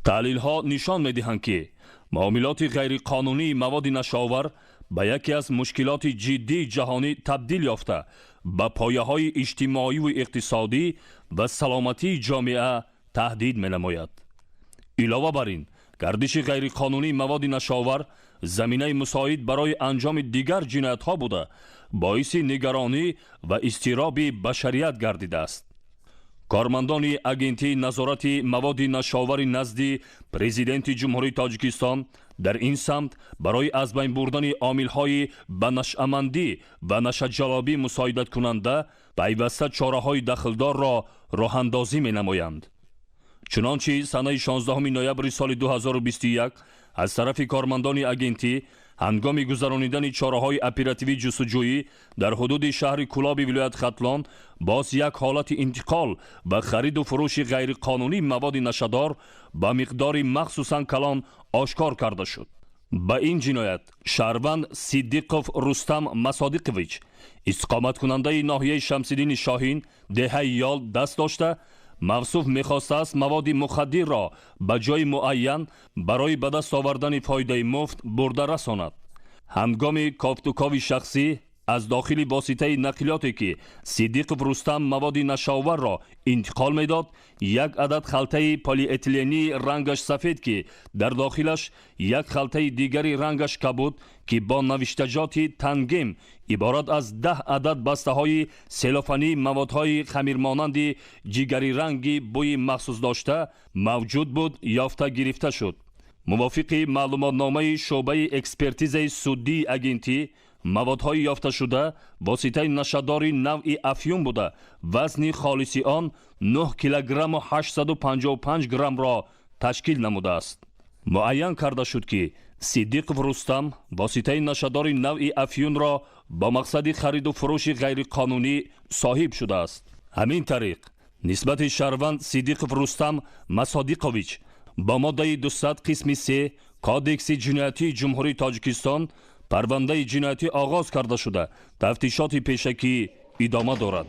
Таҳлилҳо нишон медиҳанд, ки муомилоти ғайриқонунии маводи нашаовар ба яке аз мушкилоти ҷиддии ҷаҳонӣ табдил ёфта, ба пояҳои иҷтимоиву иқтисодӣ ва саломатии ҷомеа таҳдид менамояд. Илова бар ин, гардиши ғайриқонунии маводи нашаовар заминаи мусоид барои анҷоми дигар ҷиноятҳо буда, боиси нигаронӣ ва изтироби башарият гардидааст. Кормандони Агентии назорати маводи нашаовари назди Президенти Ҷумҳурии Тоҷикистон дар ин самт барои аз байн бурдани омилҳои ба нашъамандӣ ва нашаҷалобӣ мусоидаткунанда пайваста чораҳои дахлдорро роҳандозӣ менамоянд. Чунончи санаи 16 ноябри соли 2021 аз тарафи кормандони агентӣ ҳангоми гузаронидани чораҳои оперативӣ ҷустуҷӯӣ дар ҳудуди шаҳри Кӯлоби вилояти Хатлон боз як ҳолати интиқол ва хариду фурӯши ғайриқонунии маводи нашадор ба миқдори махсусан калон ошкор карда шуд. Ба ин ҷиноят шаҳрванд Сиддиқов Рустам Масодиқович, истиқоматкунандаи ноҳияи Шамсиддини Шоҳин, деҳаи Ёл даст дошта, мавсуф мехостааст маводи мухаддирро ба ҷои муайян барои ба даст овардани фоидаи муфт бурда расонад. Ҳангоми кофтукови шахсӣ аз дохили воситаи нақлиёте, ки Сиддиқов Рустам маводи нашаоварро интиқол медод, як адад халтаи полиэтилении рангаш сафед, ки дар дохилаш як халтаи дигари рангаш кабуд, ки бо навиштаҷоти «Тангем», иборат аз 10 адад бастаҳои селофании маводҳои хамирмонанди ҷигариранги бӯи махсус дошта мавҷуд буд, ёфта гирифта шуд. Мувофиқи маълумотномаи шӯъбаи экспертизаи суддии агентӣ, маводҳои ёфташуда воситаи нашадори навъи афюн буда, вазни холиси он 9 килограмму 855 граммро ташкил намудааст. Муайян карда шуд, ки Сиддиқов Рустам воситаи нашадори навъи афюнро бо мақсади хариду фурӯши ғайриқонунӣ соҳиб шудааст. Ҳамин тариқ, нисбати шаҳрванд Сиддиқов Рустам Масодиқович бо моддаи 200 қисми 3 Кодекси ҷиноятии Ҷумҳурии Тоҷикистон парвандаи ҷиноятӣ оғоз карда шуда, тафтишоти пешакӣ идома дорад.